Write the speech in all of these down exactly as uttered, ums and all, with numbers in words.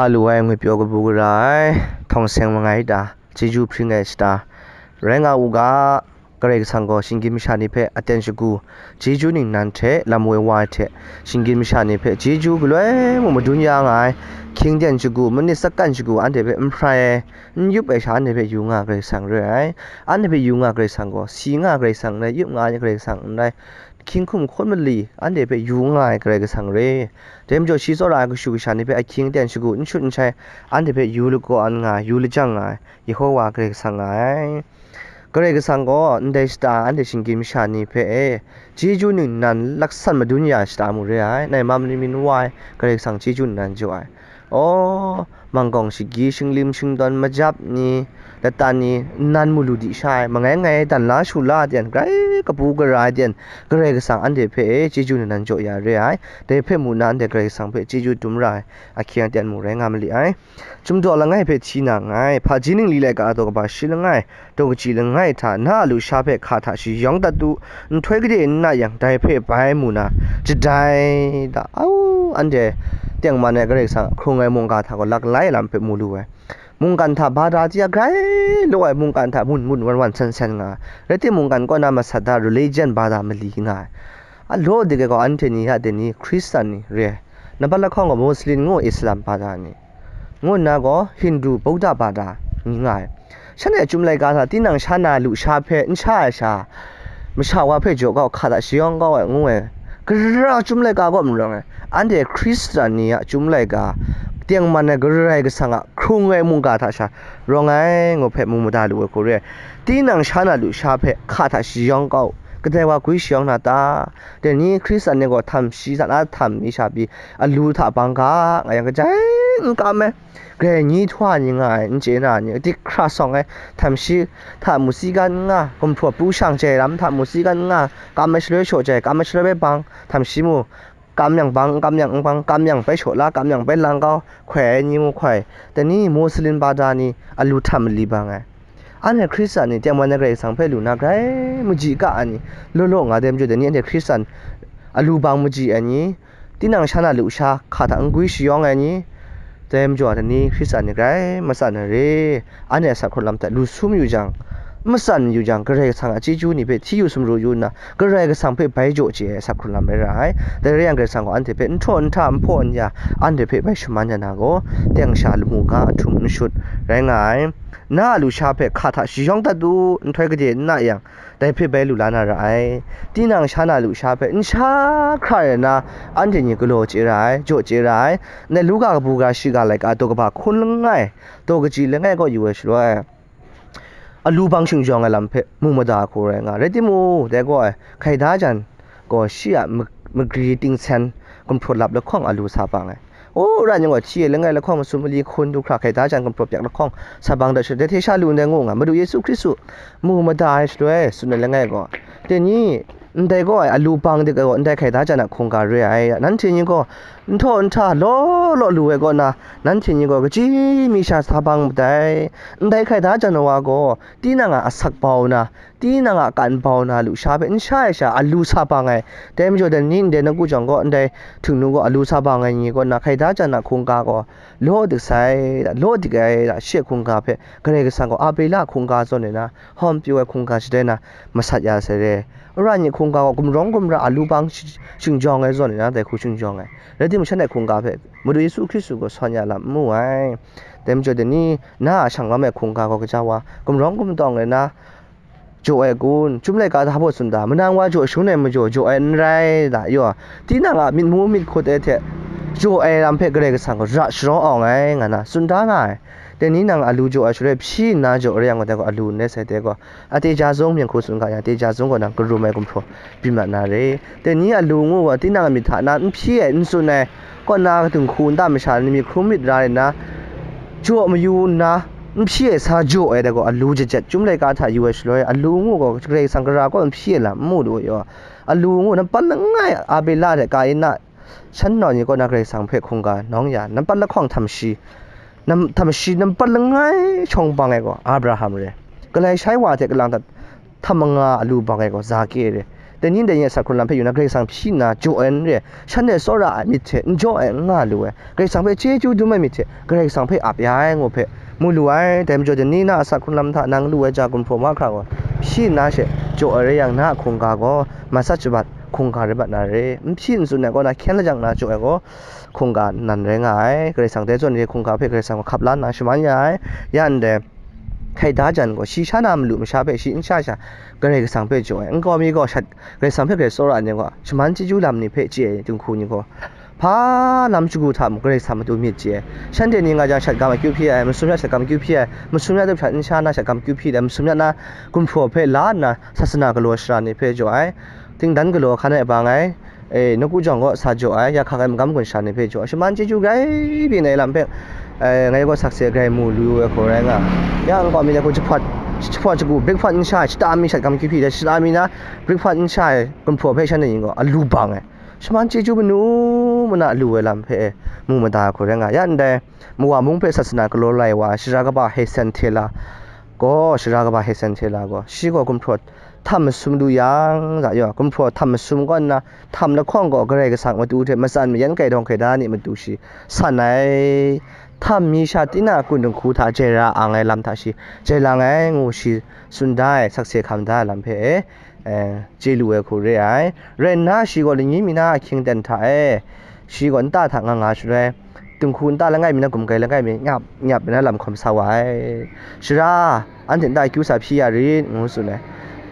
Alu ai ngwi pyaw kabu gara ai, htawng seng mangai ta, chyeju hpring ai shata, rai nga u ga, Karai Kasang gaw shinggyim masha ni hpe aten shagu, chyeju ningnan hte lam woi wa ai hte, shinggyim masha ni hpe chyeju galoi mung madun ya nga ai, hkying ten shagu, manit sakan shagu, anhte hpe n hprai ai, n yup ai sha anhte hpe yu nga ai Karai Kasang re ai. Anhte hpe yu nga ai Karai Kasang gaw, si nga ai Karai Kasang n rai, yup nga ai Karai Kasang n rai, hkying hkum hkawn mali anhte hpe yu nga ai Karai Kasang re. Dai majaw, shi tsawra ai kashu kasha ni hpe ahkying aten shagu n shut n shai, anhte hpe yu lagaw an nga ai, yu lajang nga ai, Yehowa Karai Kasang nga ai. Karai Kasang gaw ndai shata anhte shinggyim masha ni hpe e, chyeju ningnan laksan madun ya shata mu re ai, nai mam ni min wa ai, Karai Kasang chyeju ningnan jaw ai. Aw, mangkawng shagyi shinglim shingdawn majap ni, lata ni, nnan mu lu di sha ai, mangai ngai dan la shu la ai ten, grai kabu gara ai ten, Karai Kasang anhte hpe e chyeju ningnan jaw ya re ai. Dai hpe mu na, anhte Karai Kasang hpe chyeju dum ra ai ahkying aten mung rai nga ma li ai. Chyum daw langai hpe hti na nngai, hpaji ningli laika daw kaba shi langai, daw kaji langai hta na a lusha hpe hka hta shayawng dat u, nhtoi gade n na yang, dai hpe bai mu na, jadai da, au, anhte tengman ai Karai Kasang a hkrung ai mungga hta gaw lak lai ai lam hpe mu lu ai. Mungkan hta bada ti a grai law ai mungkan hta mun mun wan wan san san nga ai. Rai timung, mungkan kaw na masat da religion bada mali nga ai. A law dik ai gaw anhte ni ya dai ni, Hkristan ni re ai. Nambat lahkawng gaw Muslim ngu, Islam bada ni, ngu nna gaw Hindu, Buddha bada ni nga ai. Shanhte a Chyum laika hta tinang sha na lusha hpe n sha ai sha, masha wa hpe jaw kau, hka hta shayawng kau ai ngu ai, gara Chyum laika kaw n rawng ai. Anhte Hkristan ni a Chyum laika, tengman ai Karai Kasang a hkrung ai mungga hta sha rawng ai ngu hpe mu mada lu ai hku re ai. Tinang sha na lusha hpe hka hta shayawng kau, kadai wa gwi shayawng na ta? Dai ni Hkristan ni gaw htam shi hta na htam mi sha pyi, alu hta bang ga nga yang, kajai n kam ai. Grai nyi htaw ni nga ai, n chye na ni, dik hkra sawng ai, htam shi hta mu si gan nga, gumhpraw pru shang jai lam hta mu si gan nga, kam ai shaloi shaw jai, kam ai shaloi bai bang, htam shi mu, kam yang bang, kam yang n bang, kam yang bai shaw la, kam yang bai lang kau, hkoi ai ni mu hkoi. Dai ni Muslim bada ni alu htam mali bang ai. Anhte Hkristan ni tengman ai Karai Kasang hpe lu na grai maji ka ai ni, law law nga dai majaw, dai ni anhte Hkristan alu bang maji ai ni, tinang sha na lusha hka hta n gwi shayawng ai ni, dai majaw, dai ni Hkristan ni grai matsan ai re. Anhte a sak hkrung lam hta lu sum yu jang, matsan yu jang, Karai Kasang a chyeju ni hpe hti yu sumru yu nna, Karai Kasang hpe bai jaw chye ai sak hkrung lam rai ra ai. Dai rai yang, Karai Kasang gaw anhte hpe n htaw n hta, n hpaw n ya, anhte hpe bai shaman ya na gaw, teng sha lamu ga ahtum n shut rai nga ai. Na a lusha hpe hka hta shayawng dat u, nhtoi gade n na yang, dai hpe bai lu la na ra ai. Tinang sha na lusha hpe n sha hkra rai nna, anhte ni galaw chye ra ai, jaw chye ra ai. Ndai Luka kabu gara shiga laika daw kaba hkun langai, daw kaji langai kaw yu ai shaloi, alu bang shingjawng ai lam hpe mu mada hku rai nga. Rai timung, dai gaw ai, hkaida jan gaw shi a mag-, magri tingsen gumhpraw lap lahkawng alu sa bang ai. O, ra nying gaw, hti e langai lahkawng masum mali hkun du hkra, hkaida jan gumhpraw pyak lahkawng sa bang dat sha, dai hte sha lu ndai ngu nga, Madu Yesu Hkristu mu mada ai shaloi tsun ai langai gaw, dai ni, ndai gaw ai, alu bang dik ai gaw, ndai hkaida jan a hkungga re ai, nanhte ni gaw n htaw n hta law law lu ai kaw na, nanhte ni gaw kaji mi sha sa bang madai. Ndai hkaida jan wa gaw, tinang a asak bau na, tinang a kan bau na lusha hpe n sha ai sha, alu sa bang ai. Dai majaw, dai ni ndai nawku jawng gaw, ndai htingnu gaw alu sa bang ai ni kaw na, hkaida jan a hkungga gaw law dik sai, law dik ai, shi a hkungga hpe Karai Kasang gaw Abela a hkungga zawn ai na, hawm pyaw ai hkungga shadai na, masat ya sai re. Ara ni hkungga gaw gumrawng gumra alu bang shi-, shingjawng ai zawn ai na, dai hku shingjawng ai. Rai timung, shanhte hkungga hpe Madu Yesu Hkristu gaw sawn ya lam n mu ai. Dai majaw, dai ni na a shang lam ai hkungga gaw gaja wa gumrawng gumtawng ai na, jaw ai kun, Chyum laika hta baw tsun da, manang wa jaw shangun ai majaw jaw ai n rai da, yaw, tinang a myit mu myit hkut ai hte jaw ai lam hpe Karai Kasang gaw ra sharawng awng ai, nga na tsun da nga ai. Dai ni nang alu jaw ai shaloi hpyi nna jaw rai yang gaw, dai gaw alu n rai sai, dai gaw a teja zung mying hku tsun ga yang, teja zung gaw nang karum ai gumhpraw byin mat na re. Dai ni alu ngu gaw, tinang a myit hta na n hpyi ai, n tsun ai, kaw na, kadung hku nta masha ni myit hkrum myit ra ai na, jaw mayu nna, n hpyi ai sa jaw ai, dai gaw alu jajet Chyum laika hta yu ai shaloi, alu ngu gaw Karai Kasang gara kaw n hpyi ai lam n mu lu ai yaw. Alu ngu nampat langai Abela hte Kaina, shan nau ni kaw na Karai Kasang hpe hkungga nawng ya, nampat lahkawng htam shi, nam-, htam shi nampat langai shawng bang ai gaw Abraham re. Galai shai wa hte kalang dat htam manga alu bang ai gaw Zake re. Dai ni dai ni a sak hkrung lam hpe yu na, Karai Kasang hpyi nna jaw ai n re ai, shanhte tsawra ai myit hte n jaw ai n nga lu ai, Karai Kasang hpe chyeju dum ai myit hte Karai Kasang hpe ap ya ai ngu hpe mu lu ai. Dai majaw, dai ni na a sak hkrung lam hta nang lu ai ja gumhpraw mahkra gaw, hpyi nna she jaw ai rai yang, na a hkungga gaw matsat shabat hkungga rai mat na re. N hpyi n tsun ai kaw na hkyen lajang na jaw ai gaw, hkungga nan rai nga ai. Karai Kasang dai zawn re hkungga hpe Karai Kasang hkap la nna shaman ya ai. Ya ndai, hkai da jan gaw, shi sha na malu masha hpe shi n sha sha Karai Kasang hpe jaw ai. Nkau mi gaw shat Karai Kasang hpe grai tsawra ai ni gaw, shaman chyeju lam ni hpe chye ai dinghku ni gaw, hpa lam shagu hta mung Karai Kasang matu myit chye ai. Shanhte ni nga jang, shat gam akyu hpyi ai, masum ya shat gam akyu hpyi ai, masum ya dap shat n sha na shat gam akyu hpyi ai, masum ya na gumhpraw hpe la nna sasana galaw shara ni hpe jaw ai. Dingdan galaw hkan e bang ai, e, nawku jawng gaw sa jaw ai, ya hkak ai magam gun sha ni hpe jaw ai, shaman chyeju grai byin ai lam hpe, e, ngai gaw sakse grai mu lu ai hku rai nga. Ya nkau mi dai hku jahpawt, jahpawt shagu breakfast n sha ai, shata mi shat gam akyu hpyi ai, shata mi na breakfast n sha ai gumhpraw hpe shanhte ni gaw alu bang ai, shaman chyeju manu mana lu ai lam hpe mu mada ai hku rai nga. Ya ndai, Mawa mung hpe sasana galaw lai wa ai, sara kaba Hesen Htela gaw, sara kaba Hesen Htela gaw, shi gaw gumhpraw htam masum lu yang, za yaw, gumhpraw htam masum kaw nna, htam lahkawng gaw Karai Kasang matu hte matsan mayan kaidawng kaida ni matu shi san ai, htam mi sha tinang a kun dinghku hta jai ra ang ai lam hta shi jai lang ai ngu shi tsun da ai, sakse hkam da ai lam hpe, eh, chye lu ai hku re ai. Rai nna, shi gaw lani mi na ahkying ten hta e, shi gaw nta hta nga nga shaloi, dinghku nta langai mi na gumkai langai mi nyap nyap nna lam hkawm sa wa ai. Sara, anhte nta akyu sa hpyi ya rit, ngu tsun ai.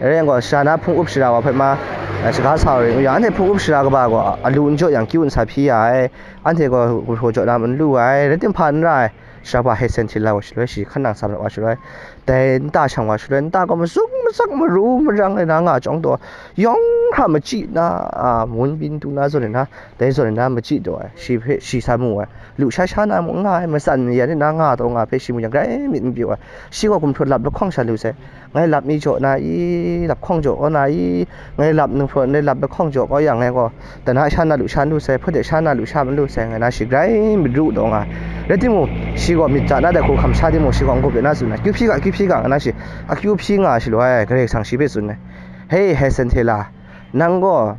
Rai yang gaw, sara na hpung up sara wa hpe ma, eh, shaga sa wa rit, ngu yang, anhte hpung up sara kaba gaw alu n jaw yang kyu n sa hpyi ya ai. Anhte gaw gumhpraw jaw na n lu ai, rai timung hpa n ra ai. Sara wa Hesen Htela wa shaloi, shi hkan nang sa wa shaloi, dai nta shang wa shaloi, nta gaw mazuk mazak, maru marang ai na nga chyawm taw, yawng hkra machyi na, a, mun byin du na zawn ai na, dai zawn ai na machyi taw ai, shi hpe shi sa mu ai, lu sha sha na mung n nga ai, matsan mayan ai na nga taw nga hpe shi mu yang, grai myit n pyaw ai. Shi gaw gumhpraw lap lahkawng sha lu sai, ngai lap mi jaw na i, lap hkawng jaw kau na i, ngai lap dinghpraw ndai lap lahkawng jaw kau yang, ngai gaw, dana sha na lu sha n lu sai, hpawt de sha na lu sha n lu sai, nga na shi grai myit ru taw nga. Rai timung, shi gaw myit ja na dai hku hkam sha timung, shi gaw n-gup de na tsun ai, kyu hpyi ga, kyu hpyi ga, nga na shi, akyu hpyi nga shaloi, Karai Kasang shi hpe tsun ai, Hei, Hesen Htela, nang gaw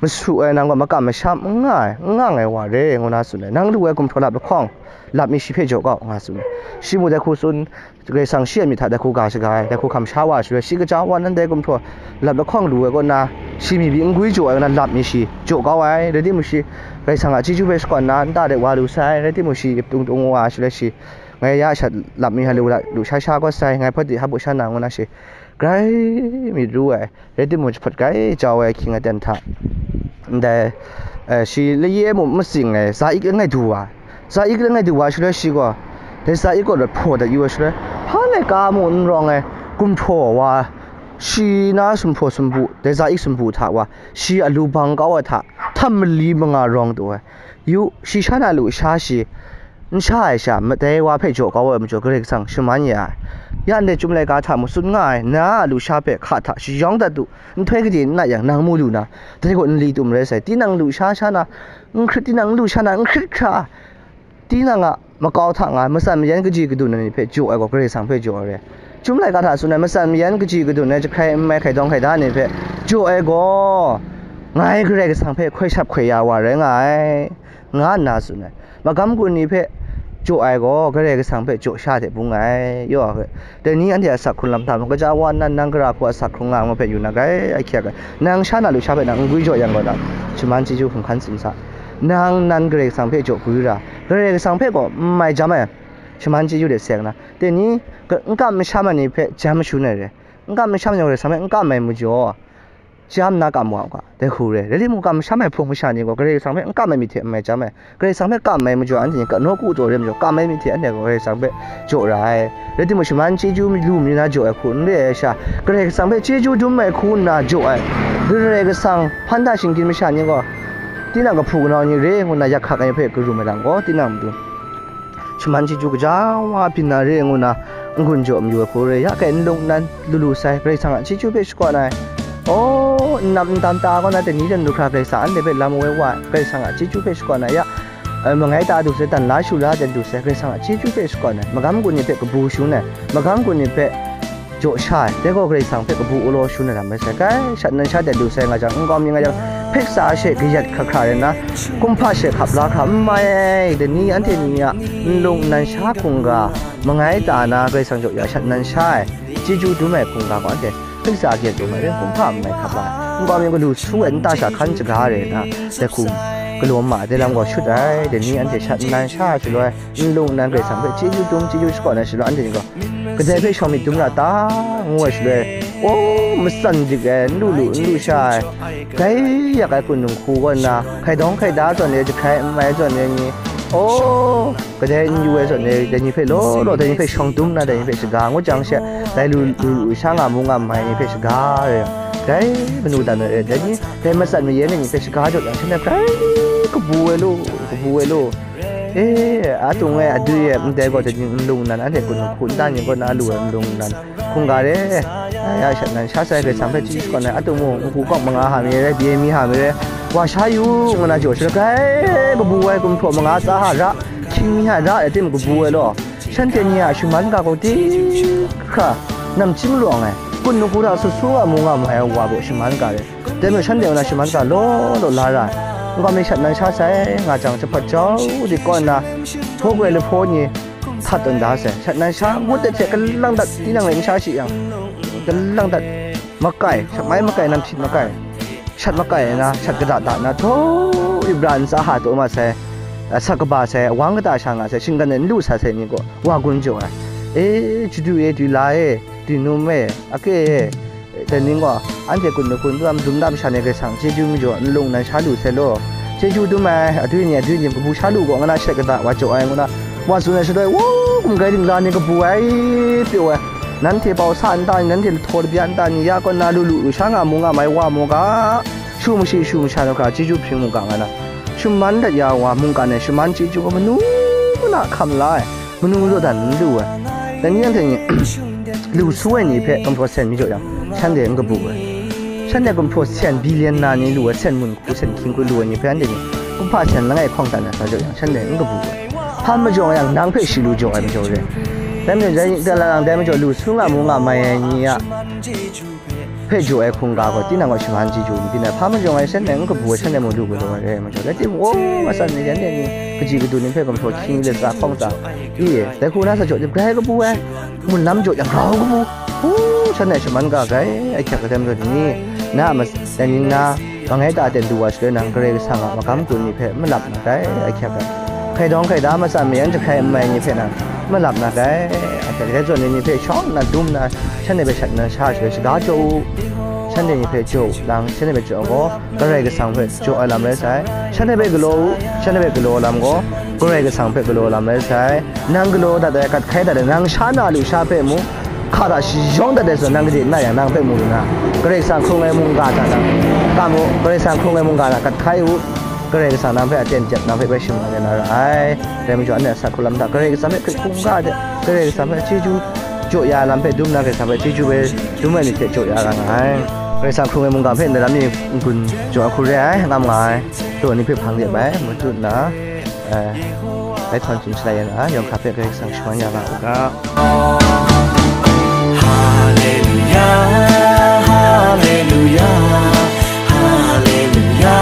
masu ai, nang gaw makam masham n nga ai, n nga ai wa re, ngu na tsun ai, nang lu ai gumhpraw lap lahkawng, lap mi shi hpe jaw kau, nga tsun ai. Shi mung dai hku tsun, Karai Kasang shi a myit hta dai hku ga shaga ai, dai hku hkam sha wa ai shaloi, shi kaja wa nan dai gumhpraw lap lahkawng lu ai kaw na, shi mi pyi n gwi jaw ai kaw na, lap mi shi jaw kau ai. Rai timung shi Karai Kasang a chyeju hpe shakawn na, nta de wa lu sai, rai timung shi ip tung tung wa ai shaloi, shi ngai ya shat lap mi ha lu la, lu sha sha kau sai, ngai hpawt de hpa bu sha na, ngu na shi grai myit ru ai. Rai timung, jahpawt grai jau ai ahkying aten hta, ndai, eh, shi laye mung matsing ai, za ik langai du wa, za ik langai du wa shaloi, shi gaw dai za ik gaw rawt hpaw dat yu ai shaloi, hpa laika mung n rawng ai, gumhpraw wa, shi na sumhpraw sumpu, dai za ik sumpu hta wa, shi alu bang kau ai hta, htam mali manga rawng taw ai. Yu, shi sha na lu sha shi n sha ai sha, madai wa hpe jaw kau ai majaw, Karai Kasang shaman ya ai. Ya ndai Chyum laika hta mung tsun nga ai, na a lu sha hpe hka hta shayawng dat u, nhtoi gade n nat yang, nang mu lu na, dai gaw nli tum rai sai. Tinang lu sha sha na, n hkrit, tinang lu sha na, n hkrit hkra, tinang a makau hta nga ai, matsan mayan kaji kadun ai ni hpe jaw ai gaw, Karai Kasang hpe jaw ai re. Chyum laika hta tsun ai, matsan mayan kaji kadun ai, jahkrai n mai hkai dawng hkai da ni hpe jaw ai gaw, ngai Karai Kasang hpe hkoi shap hkoi ya wa rai nga ai, nga nna tsun ai. Magam gun ni hpe jaw ai gaw, Karai Kasang hpe jaw sha hte bung ai. Yaw, dai ni anhte a sak hkrung lam hta mung, kaja wa nnan nang gara hku a sak hkrung nga ngu hpe yu na, grai ahkyak ai. Nang sha na lu sha hpe nang n gwi jaw yang gaw, nang shaman chyeju hkunggan tsun sa. Nang nan Karai Kasang hpe jaw gwi ra, Karai Kasang hpe gaw n mai jam ai shaman chyeju de seng na, dai ni ka-, n kam masham ai ni hpe jam mashun ai re. N kam masham ai ni gaw Karai Kasang hpe n kam ai majaw, jam na kam wa u ga, dai hku re. Rai timung, kam masham ai hpung masha ni gaw Karai Kasang hpe n kam ai myit hte n mai jam ai, Karai Kasang hpe kam ai majaw, anhte ni nawku taw re majaw, kam ai myit hte anhte gaw Karai Kasang hpe jaw ra ai. Rai timung, shaman chyeju lu mi na jaw ai hku n re ai sha, Karai Kasang hpe chyeju dum ai hku nna jaw ai, Karai Kasang hpan hta shinggyim masha ni gaw, tinang kahpu kanau ni re ngu nna yak hkak ai hpe karum ai lam gaw, tinang matu shaman chyeju kaja wa byin na re ngu nna n-gun jaw mayu ai hku re, ya kai nlung nnan lu lu sai, Karai Kasang a chyeju hpe shakawn ai. Aw, n nam n tam ta kaw na, dai ni dai nu hkra Karai Kasang anhte hpe lam woi wa ai, Karai Kasang a chyeju hpe shakawn ai, ya, eh, mangai ta du sai, dan la shu la dan du sai, Karai Kasang a chyeju hpe shakawn ai, magam gun ni hpe kabu shangun ai, magam gun ni hpe jaw sha ai, dai gaw Karai Kasang hpe kabu galaw shangun ai lam rai sai. Grai shat nan sha de lu sai nga jang, nkau mi nga jang, hpeksa she kayat hkra hkra rai nna, kumhpa she hkap la hkra n mai ai, dai ni anhte ni a nlung nnan sha hkungga mangai ta na Karai Kasang jaw ya shat nan sha ai, chyeju dum ai hkungga gaw anhte hpeksa kayat dum ai, kumhpa n mai hkap la ai. Nkau mi galu su ai nta sha hkan shaga rai nna, dai hku galaw ma ai, dai lam gaw shut ai, dai ni anhte shat nan sha ai shaloi, nlung nnan Karai Kasang hpe chyeju dum, chyeju shakawn ai shaloi, anhte ni gaw kadai hpe shawng myit dum ra ta, ngu ai shaloi, o, matsan dik ai, n lu lu, n lu sha ai, grai yak ai kun dinghku kaw nna, hkai dawng hkai da zawn e, jahkrai n mai zawn e ni, o, kadai n yu ai zawn e, dai ni hpe law law, dai ni hpe shawng dum nna, dai ni hpe shaga ngut jang she, dai lu lu lu sha nga mu nga mai ni hpe shaga rai, dai manu dan ai, dai ni, dai matsan mayen ai ni hpe shaga jaw jang, shanhte grai kabu ai lu, kabu ai lu. E, atung e, adwi e, ndai gaw, dai ni nlung nnan, anhte kun hku nta ni kaw na lu ai nlung nnan, hkungga re, ya shat nan sha sai Karai Kasang hpe chyeju shakawn ai, atung mung, nhku kawng manga hta mi re, bye mi hta mi re, wa sha yu, ngu na jaw shaloi, grai kabu ai gumhpraw manga tsa hta ra, hkying mi hta ra, e tim kabu ai law, shanhte ni a shaman ga gaw di hkra, namchying lawng ai, kun nhku hta sut su nga mu nga mai ai wa gaw shaman ga re. Dai majaw shanhte kaw na shaman ga law law la ra ai. Nkau mi shat nan sha sai nga jang, jahpawt jau dik kaw nna, hpaw goi lahpaw ni htat tawn da sai. Shat nan sha ngut dat hte kalang dat tinang rai n sha shi yang, kalang dat makai, shat mai makai, nam hpyi makai, shat makai ai na, shat kata da nna, htaw ip ra ntsa hta taw ma sai, asak kaba sai, awang kata sha nga sai, shinggan e n lu sa sai ni gaw, wa gun jaw ai. E, chadu e, dwi la e, dwi num e, ake e, dai ning gaw, anhte kun mahku n dum dum sha ni Karai Kasang chyeju majaw nlung nan sha lu sai law. Chyeju dum ai, adwi ni, adwi ni kabu sha lu gaw, nga na shat kata wa jaw ai, ngu na, wa tsun ai shaloi, wu, gumgai dingla ni kabu ai, pyaw ai, nanhte bau sa nta ni, nanhte lahtaw labya nta ni, ya kaw na lu lu lu sha nga mu nga mai wa mu ga, shu mashi shu masha nu hkra chyeju hpring mu ga, nga na, shaman dat ya wa mungkan e shaman chyeju gaw manu na hkam la ai. Manu zaw dan n lu ai. Dai ni anhte ni, lu su ai ni hpe gumhpraw sen mi jaw yang, shanhte n kabu ai. Shanhte gumhpraw sen, billion na ni lu ai, sen mun hku, sen hkying hku lu ai ni hpe anhte ni, kumhpa sen langai hkawng dan ai sa jaw yang, shanhte n kabu ai. Hpa majaw yang, nang hpe shi lu jaw ai majaw re. Dai majaw, dai, dai lang dai majaw, lu su nga mu nga mai ai ni a hpe jaw ai hkungga gaw, tinang gaw shaman chyeju n byin ai. Hpa majaw ngai shanhte n kabu ai, shanhte mung lu galaw ai re ai majaw, rai timung, o, matsan ni, anhte ni, kaji kadu ni hpe gumhpraw hkying let tsa hkawng tsa, i, dai hku na sa jaw, grai kabu ai, mun lam jaw jang grau kabu, u, shanhte shaman ga grai, ahkyak kadam rai ni, na a mas-, dai ning na, mangai ta ten du wa shaloi nang, Karai Kasang a magam gun ni hpe malap na dai, ahkyak ai. Hkai dawng hkai da matsan mayan jahkrai n mai ni hpe nang, malap na dai, ahkyak ai. Dai zawn ni hpe shawng nna dum nna, shanhte hpe shat nna sha shaloi shaga jaw u, shanhte ni hpe jaw u lang, shanhte hpe jaw gaw, Karai Kasang hpe jaw ai lam rai sai. Shanhte hpe galaw u, shanhte hpe galaw lam gaw, Karai Kasang hpe galaw lam rai sai. Nang galaw dat ai, kat hkai dat ai, nang sha na lusha hpe mu, hka hta shayawng dat ai zawn nang gade n na yang, nang hpe mu lu na, Karai Kasang hkrung ai mungga hta nang, ka mu, Karai Kasang hkrung ai mungga hta kat hkai u, Karai Kasang nang hpe aten jep, nang hpe bai shaman ya na ra ai. Dai majaw, anhte a sa hku lam hta Karai Kasang hpe hkrit hkungga de, Karai Kasang hpe chyeju jaw ya ai lam hpe dum na, Karai Kasang hpe chyeju bai dum ai myit hte jaw ya ra nga ai. Karai Kasang hkrung ai mungga hpe ndai lam ni n-gun jaw ai hku re ai, ngam nga ai. Daw ni hpe hpang de bai, matut nna, eh, bai htawn htum shalai ya na, yawng hkra hpe Karai Kasang shaman ya nga u ga. Haleluya, haleluya, haleluya.